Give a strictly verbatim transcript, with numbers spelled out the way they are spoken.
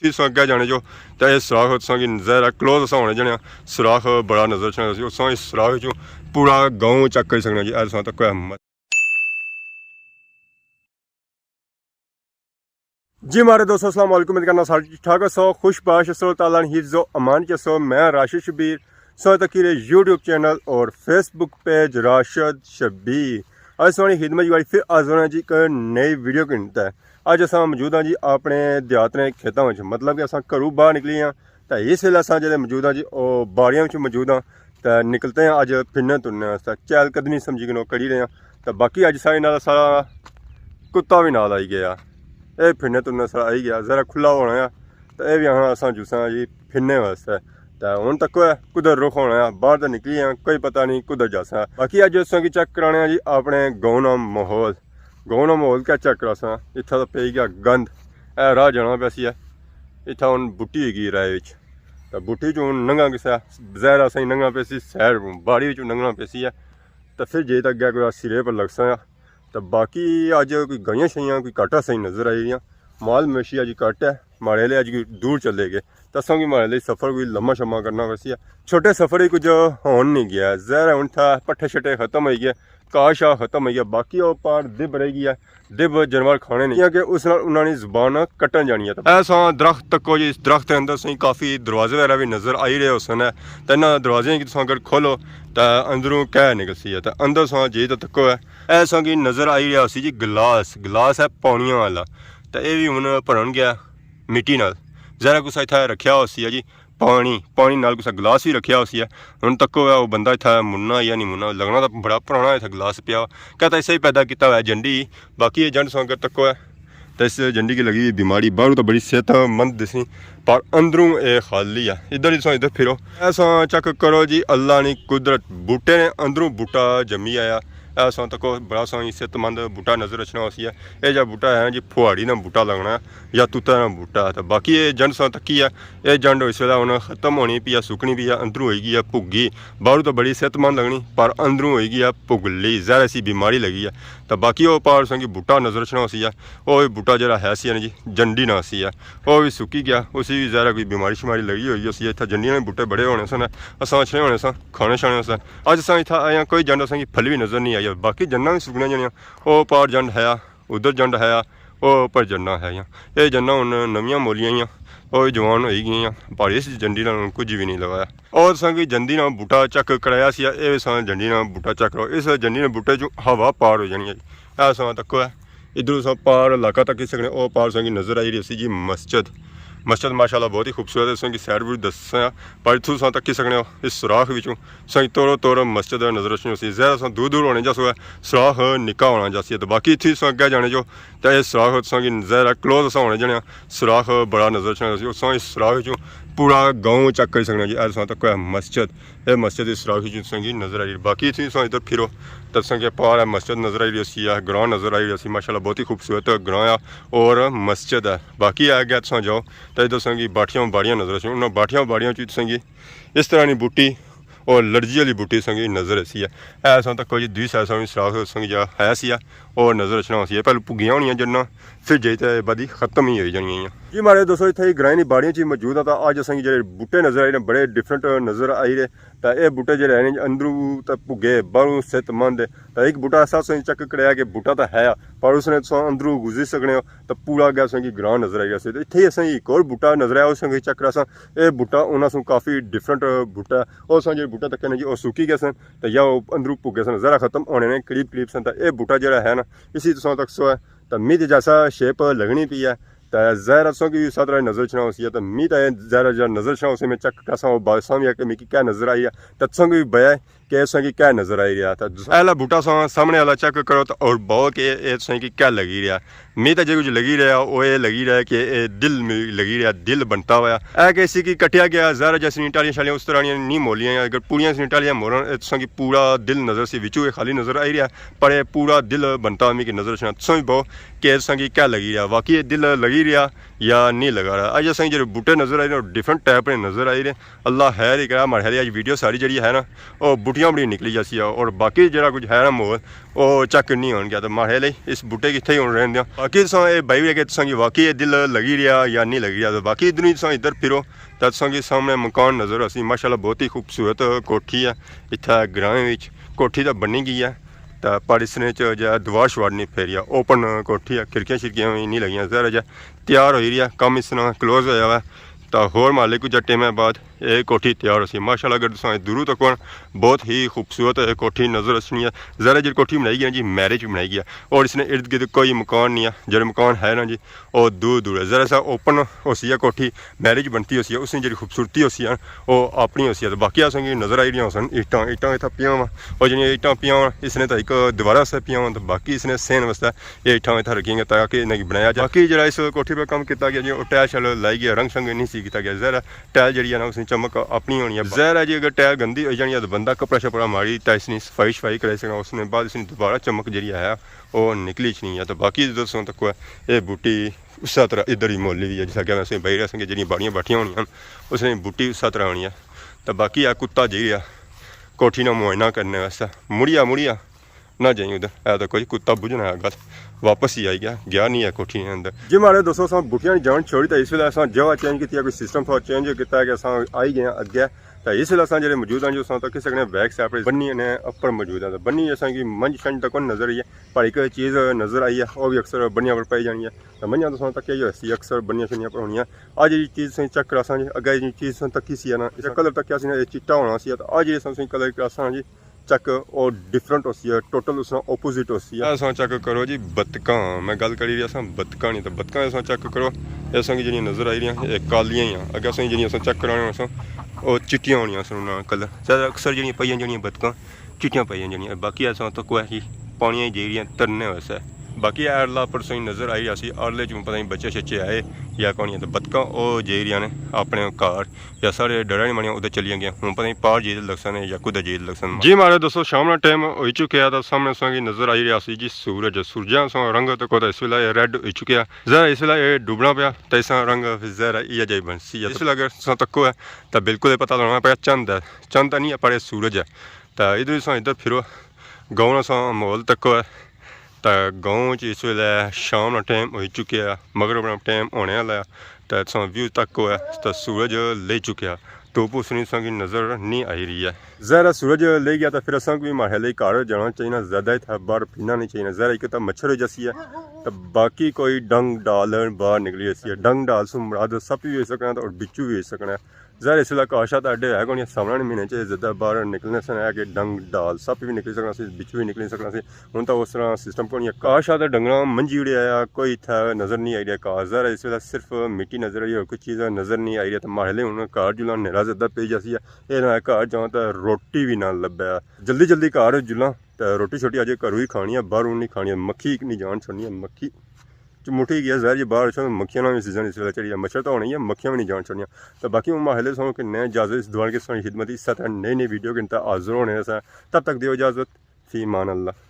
تھی سو اگے جانے جو، تے اے سوراخ تساں کی ظاہر ہے کلوز اساں ہونے جانے آں۔ سوراخ بڑا نظر اچھنا سی، اساں اس سوراخ وچوں پورا گاؤں چیک کری سکنے جی۔ اے تساں تکو ہے مت۔ جی مارے دوستو، السلام علیکم، امید کرنا سارے ٹھیک ٹھاک ہسو، خوش باش ہسو، تعالیٰ نے حفظ و امان چ ہسو۔ میں راشد شبیر، سو تکی رہے یوٹیوب چینل اور فیس بک پیج راشد شبیر۔ اج سوہنی خدمت جی والی پھر حاضر ہاں جی ایک نئی ویڈیو کے اندر۔ اج اساں موجود ہاں جی اپنے دیہات نے کھیتاں وچ، مطلب کہ اساں گھروں باہر نکلی ہاں، تے اس ویلے اساں جڑے موجود ہاں جی او باڑیاں وچ موجود ہاں، تے نکلتے ہیں اج پھرنے ترنے واسطے۔ چہل قدمی سمجھی کنو کری رہے ہاں، تے باقی اج سارے نال سارا کتا بھی نال آئی گیا۔ اے پھرنے ترنے سارا آئی گیا، ذرا کھلا ہونا ہے، تے اے بھی آنا اساں جساں جی پھرنے واسطے۔ تے ہن تکو ہے کدھر رخ ہونا ہے، باہر تے نکلی ہیں، کوئی پتہ نہیں کدھر جاساں۔ باقی اج اساں کی چیک کرانے ہیں جی اپنے گاؤں نا ماحول۔ گاؤں نا ماحول کیا چیک کراساں، اتھا تے پئی گیا گند۔ اے راہ جانا پیسی ہے، اتھا ہن بوٹی ہوئی گئی راہ وچ۔ تے بوٹی چوں ہن ننگا کسے، ظاہر اساں ننگا پیسی سائیڈ، باڑی وچوں ننگنا پیسی ہے۔ تے پھر جے تک گیا کوئی سرے پر لگساں۔ تے باقی اج کوئی گائیاں شائیاں کوئی گھٹ اساں نظر آئی رہیاں۔ مال مویشی اج گھٹ ہے، ماڑے لے اج کوئی دور چلے گئے۔ تے اساں کوئی ماڑے لے سفر کوئی لمبا شمبا کرنا ویسی ہے۔ چھوٹے سفر ہی کچھ ہون نہیں گیا۔ ظاہر ہے ہن تھا پٹھے شٹھے ختم ہوئی گئے، گھاہ شاہ ختم ہوئی گیا۔ باقی او پار دب رہ گیا، دب جانور کھانے نہیں، کیونکہ اس نال انہاں نی زبان کٹن جانی ہے۔ تے ایسا درخت تکو جی، اس درخت دے اندر سائیں کافی دروازے وغیرہ بھی نظر آئی رہے ہوسن ہے۔ تے انہاں دروازے کی تساں اگر کھولو تے اندروں کہہ نکلسی ہے۔ تے اندر ساں جی تے تکو ہے، اے اساں کی نظر آئی رہیا ہوسی جی گلاس، گلاس ہے پانیاں والا۔ تے اے وی ہن بھرن گیا مٹی نال۔ ذرا کسا اتھا رکھیا ہوسی ہے جی پانی، پانی نال کسا گلاس وی رکھیا ہوسی ہے۔ ہن تکو ہے او بندہ اتھا مڑنا یا نہیں مڑنا، لگنا تاں بڑا پرانا اتھا گلاس پیا ہوا۔ کیا تاں اسے ہی پیدا کیتا ہوا ہے جنڈی، باقی اے جنڈ ساں اگر تکو ہے تے اس جنڈی کی لگی ہوئی بیماری، باہروں تاں بڑی صحت مند دسنی، پر اندروں اے خالی ہے۔ ادھر ہی تساں ادھر پھرو، ایسا چیک کرو جی، اللہ نی قدرت، بوٹے نے اندروں بوٹا جمی آیا۔ ایسا تکو بڑا سا صحت مند بوٹا نظر اچھنا ہوسی ہے۔ اے جا بوٹا ہے جی پھواڑی نا بوٹا لگنا ہے یا توتا نا بوٹا ہے۔ تے باقی اے جنڈ ساں تکی ہے، اے جنڈ اس ویلے ہن ختم ہونی پئی ہے، سکنی پئی ہے، اندروں ہوئی گئی ہے بھگی۔ باہروں تاں بڑی صحت مند لگنی پر اندروں ہوئی گئی ہے بھگلی، ظاہر ایسی بیماری لگی ہے۔ تے باقی او پار ساں کی بوٹا نظر اچھنا ہوسی ہے، او وی بوٹا جیڑا ہے سی نا جی جنڈی نا سی ہے، او وی سکی گیا، اسی وی ظاہر ہے کوئی بیماری شماری لگی ہوئی ہوسی ہے۔ اتھا جنڈیاں نے بوٹے بڑے ہونے سن، اساں اچھنے ہونے ساں کھانے شانے سن۔ اج اساں اتھا آئے آں، کوئی جنڈ اساں کی پھل وی نظر نہیں آئی، باقی جنڈاں وی سکنیاں جانیاں۔ او پار جنڈ ہے، ادھر جنڈ ہے، او پر جنڈاں ہے۔ اے جنڈاں ہن نویاں مولیاں آئیاں، او وی جوان ہوئی گئیاں، پر اس جنڈی نال ہن کچھ وی نہیں لگایا۔ اور تساں کی جنڈی نا بوٹا چیک کرایا سی، اے وی تساں جنڈی نا بوٹا چیک کرو، اس جنڈی نا بوٹے چوں ہوا پار ہو جانی ہے۔ اے تساں تکو ہے، ادھر تساں پار علاقہ تکی سکنے، او پار تساں کی نظر آئی رہی سی جی مسجد۔ مسجد ماشاءاللہ بہت ہی خوبصورت ہے، تساں کی سائیڈ ویو دساں، پر اتھوں تساں تکی سکنے ہو اس سوراخ وچوں تساں کی تورو تور مسجد نظر اچھنی ہوسی۔ ظاہر تساں دور دور ہونے جاسو ہے، سوراخ نکا ہونا جاسی ہے۔ تے باقی اتھی تساں اگے جانے جو تے اے سوراخ تساں کی ظاہر ہے کلوز اساں ہونے جانے آں۔ سوراخ بڑا نظر اچھنا ہوسی، اساں اس سوراخ وچوں پورا گاؤں چیک کری سکنے جی۔ اے تساں تکو ہے مسجد، اے مسجد اس سوراخ وچوں تساں کی نظر آئی رہی۔ باقی اتھی تساں ادھر پھرو تے تساں کی پار ہے مسجد نظر آئی رہی ہوسی، ہے گراں نظر آئی رہی ہوسی، ماشاءاللہ بہت ہی خوبصورت گراں ہے اور مسجد ہے۔ باقی اگے تساں جاؤ تے ادھر تساں کی باٹھیاں باڑیاں نظر اچھن، انہاں باٹھیاں باڑیاں چ تساں کی اس طرح نی بوٹی اور لرجی والی بوٹی تساں کی نظر اچھسی ہے۔ اے تساں تکو جی دوئی سائیڈ تساں کی سوراخ تساں کی جا ہے سی ہے، اور نظر اچھنا ہوسی ہے۔ پہلے پھگیاں ہونیاں جنڈاں، پھر جائی تے بعد ہی ختم ہی ہوئی جانیاں۔ جی ماڑے دوستو، اتھے ہی گرائیں نی باڑیاں چ موجود ہاں، تاں اج اساں کی جیہڑے بوٹے نظر آئی رہے، بڑے ڈفرنٹ نظر آئی رہے۔ تاں اے بوٹے جیہڑے ہیں اندروں تاں پھگے، باہروں صحت مند ہے۔ تاں ایک بوٹا ایسا تساں چیک کرایا کہ بوٹا تاں ہے، پر اس نے تساں اندروں گزری سکنے ہو تاں پورا اگے تساں کی گراں نظر آئی رہسی۔ تے اتھے ہی اساں کی ایک اور بوٹا نظر آیا، اس تساں کی چیک کراساں۔ اے بوٹا انہاں سوں کافی ڈفرنٹ بوٹا ہے۔ او تساں جیہڑے بوٹے تکے نے جی، او سکی گئے سن تے یا او اندروں پھگے سن، ذرا ختم ہونے نے قریب قریب سن۔ تاں اے بوٹا جیہڑا ہے نا، اسی تساں تکسو ہے۔ تاں می تے جیسا شیپ لگنی پئی ہے، تاں ظاہر ہے تساں کی وی اس طرح نظر اچھنا ہوسی ہے۔ تاں می تے ظاہر ہے جیہڑا نظر اچھنا ہوسی، میں چیک کراساں او بادشاہ یا کہ میکی کیا نظر آئی ہے، تاں تساں کی وی بیا کہ تساں کی کیا نظر آئی رہیا۔ تاں اہلا بوٹا ساں سامنے والا چیک کرو تاں اور بہو کہ اے تساں کی کیا لگی رہیا۔ می تاں جے کچھ لگی رہیا، او اے لگی رہیا کہ اے دل می لگی رہیا، دل بنتا ہویا۔ اے کہ اسی کی کٹیا گیا، ظاہر ہے جیسے ٹالیاں شالیاں اس طرح نیاں نہیں مولیاں، اگر پوریاں سی ٹالیاں مولن، اے تساں کی پورا دل نظر سی، وچوں اے خالی نظر آئی رہیا، پر اے پورا دل بنتا ہویا میکی نظر اچھنا۔ تساں وی بہو کہ تساں کی کیا لگی رہیا، واقعی اے دل لگی رہیا یا نہیں لگا رہیا۔ اج اساں کی جیہڑے بوٹے نظر آئی رہے، ڈفرنٹ ٹائپ نے نظر آئی رہے۔ اللہ خیر ہی کرا، ماڑے خیال اج ویڈیو ساری جیہڑی ہے نا، او بوٹے چھٹیاں بڑی نکلی جاسی ہے، اور باقی جڑا کچھ ہے نا ماحول، او چیک نہیں ہون گیا۔ تو ماحول ہی اس بوٹے کی اتھے ہی ہون رہن دیاں۔ باقی تساں اے بھائی کہ تساں کی واقعی اے دل لگی رہیا یا نہیں لگی رہیا، تو باقی ادھر ہی تساں ادھر پھرو، تو تساں کی سامنے مکان نظر اسی۔ ماشاءاللہ بہت ہی خوبصورت کوٹھی ہے۔ اتھا گراں وچ کوٹھی تو بنی گئی ہے، تو پر اس نے چ جا دیوار شوار نہیں پھیریا، اوپن کوٹھی ہے، کھڑکیاں شڑکیاں بھی نہیں لگیاں۔ ظاہر ہے جا تیار ہوئی رہی ہے، کم اس طرح کلوز ہویا ہوا ہے، تو ہور مالک کچھ ٹائم بعد اے کوٹھی تیار ہو سی۔ ماشاءاللہ اگر تساں دوروں تک ہون، بہت ہی خوبصورت اے کوٹھی نظر اچھنی ہے۔ ظاہر ہے جی کوٹھی بنائی گئی نا جی، میرج بنائی گئی ہے، اور اس نے ارد گرد کوئی مکان نہیں ہے، جڑے مکان ہے نا جی، او دور دور ہے۔ ذرا سا اوپن ہو سی ہے کوٹھی، میرج بنتی ہو سی ہے، اس نے جڑی خوبصورتی ہو سی ہے، او اپنی ہو سی ہے۔ تو باقی اساں کی نظر آئی رہی ہو سن اٹاں، اٹاں اتھا پیاں وا، اور جڑیاں اٹاں پیاں وا، اس نے تو ایک دیوارہ سے پیاں وا، تو باقی اس نے سین واسطے یہ اٹاں اتھا رکھیں گے تاکہ انہاں کی بنایا جائے۔ باقی جڑا اس کوٹھی پہ کم کیتا گیا جی، او ٹائل شائل لائی گیا، رنگ شنگ نہیں سی کیتا گیا۔ ظاہر ہے ٹائل جڑی ہے نا، اس نے چمک اپنی ہونی ہے۔ ظاہر ہے جی اگر ٹائل گندی ہوئی جانی ہے تو بندہ کپڑا شپڑا ماری تے اس نے صفائی شفائی کرائی سکنا، اس نے بعد اس نے دوبارہ چمک جڑی ہے او نکلی اچھنی ہے۔ تو باقی دوستوں تک اے بوٹی اس طرح ادھر ہی مولی ہوئی ہے، جس طرح کہ میں اسے بائی رہا ساں کہ جڑیاں باڑیاں باٹیاں ہونیاں، اس نے بوٹی اس طرح ہونی ہے۔ تو باقی آ کتا جائی رہیا کوٹھی نا معائنہ کرنے واسطے، مڑیا مڑیا نہ جائیں ادھر، اے تو کوئی کتا بجھنا ہے گل، واپس ہی آئی گیا، گیا نہیں ہے کوٹھی نے اندر۔ جی ماڑے دوستو، اساں بوٹیاں نی جان چھوڑی تے اس ویلے اساں جگہ چینج کیتی ہے، کوئی سسٹم تھوڑا چینج کیتا ہے کہ اساں آئی گئے ہیں اگے۔ تے اس ویلے اساں جڑے موجود ہیں جو اساں تکی سکنے ہیں بیک سائیڈ پر بنی نے اپر موجود ہے۔ تے بنی اساں کی منجھ شنجھ تک نظر آئی ہے، پر ایک چیز نظر آئی ہے، وہ بھی اکثر بنیاں پر پائی جانی ہے۔ تے منجھاں تساں تکیا ہی ہوسی اکثر بنیاں شنیاں پر ہونیاں۔ اج جی چیز تساں چیک کراساں جی، اگے جی چیز تساں تکی سی ہے نا، اس کلر تکیا سی نا، یہ چٹا ہونا سی، تے اج جی تساں کلر کراساں جی، چیک او ڈفرنٹ ہوسی ہے، ٹوٹل اس نا اپوزٹ ہوسی ہے۔ اساں چیک کرو جی بتکاں، میں گل کری رہیا ساں بتکاں نی، تے بتکاں اساں چیک کرو، اساں کی جڑیاں نظر آئی رہیاں، اے کالیاں ہی آں۔ اگے اساں جڑیاں اساں چیک کرانے اساں، او چٹیاں ہونیاں سن انہاں کلر۔ زیادہ اکثر جڑیاں پائیاں جڑیاں بتکاں چٹیاں پائیاں جڑیاں، باقی اساں تکو ہے کہ پانیاں جائی رہیاں ترنے واسطے۔ باقی اے ارلا پر تساں نظر آئی رہیا سی، ارلے چوں پتہ نہیں بچے شچے آئے یا کون ہے، تے بتکاں او جائی رہیاں نے اپنے گھر۔ یا سارے ڈرا نہیں مانیا، ادھر چلیاں گیاں۔ ہن پتہ نہیں پار جیت لگسن یا کدھر جیت لگسن۔ جی ماڑے دوستو، شام نا ٹائم ہوئی چکیا، تے سامنے تساں کی نظر آئی رہیا سی جی سورج۔ سورج نا سا رنگ تکو تے اس ویلے ریڈ ہوئی چکیا۔ ظاہر ہے اس ویلے اے ڈوبنا پیا، تے اس نا رنگ پھر ظاہر ہے ایہا جہی بنسی۔ اس ویلے اگر تساں تکو ہے، تے بالکل اے پتہ لگنا پیا چند ہے، چند تے نہیں ہے، پر اے سورج ہے۔ تے ادھر تساں ادھر پھرو، گاؤں نا سا ماحول تکو ہے۔ تے گاؤں چ اس ویلے شام نا ٹائم ہوئی چکیا ہے، مغرب نا ٹائم ہونے آلا ہے۔ تے تساں ویو تکو ہے، تے سورج لہی چکیا، دھوپ اس نی تساں کی نظر نہیں آئی رہی ہے۔ ظاہر ہے سورج لہی گیا تے پھر اساں کی ماڑے خیال گھر جانا چاہینا، زیادہ اتھا باہر پھرنا نہیں چاہینا۔ ظاہر ہے ایک تاں مچھر ہوئی جاسی ہے، تے باقی کوئی ڈنگ ڈال باہر نکلی جاسی ہے۔ ڈنگ ڈال سوں مراد سپ وی ہوئی سکنا تے اور بچو وی ہوئی سکنا ہے۔ ظاہر ہے اس ویلے گھاہ شاہ تے اڈے ہے کونی، ساونے نے مہینے چ زیادہ باہر نکلنے سن، ہے کہ ڈنگ ڈال سپ وی نکلی سکنا سی، بچو وی نکلی سکنا سی۔ ہن تاں اس طرح سسٹم کونی ہے۔ گھاہ شاہ تے ڈنگراں منجی اڑیا ہے، کوئی اتھا نظر نہیں آئی رہیا گھاہ۔ ظاہر ہے اس ویلے صرف مٹی نظر آئی اور کوئی چیز نظر نہیں آئی رہی۔ تے ماڑے خیال ہن گھر جلاں نیرا زیادہ پئی جاسی ہے، اے نہ گھر جاں تے روٹی وی نہ لبھے۔ جلدی جلدی گھر جلاں تے روٹی شوٹی اج گھروں ہی کھانی ہے، باہروں نہیں کھانی ہے۔ مکھی نہیں جان چھوڑنی ہے، مکھی چمٹی گیا۔ ظاہر یہ باہر اچھا مکھیاں نا وی سیزن اس ویلے چڑھی ہے، مچھر تو ہونے ہی ہے، مکھیاں وی نہیں جان چھوڑنیاں۔ تے باقی ہوں ماڑے خیال سوں کہ نئے اجازت اس دعا کے سنی خدمت اس طرح نئی نئی ویڈیو کے اندر حاضر ہونے سا۔ تب تک دیو اجازت، فی امان اللہ۔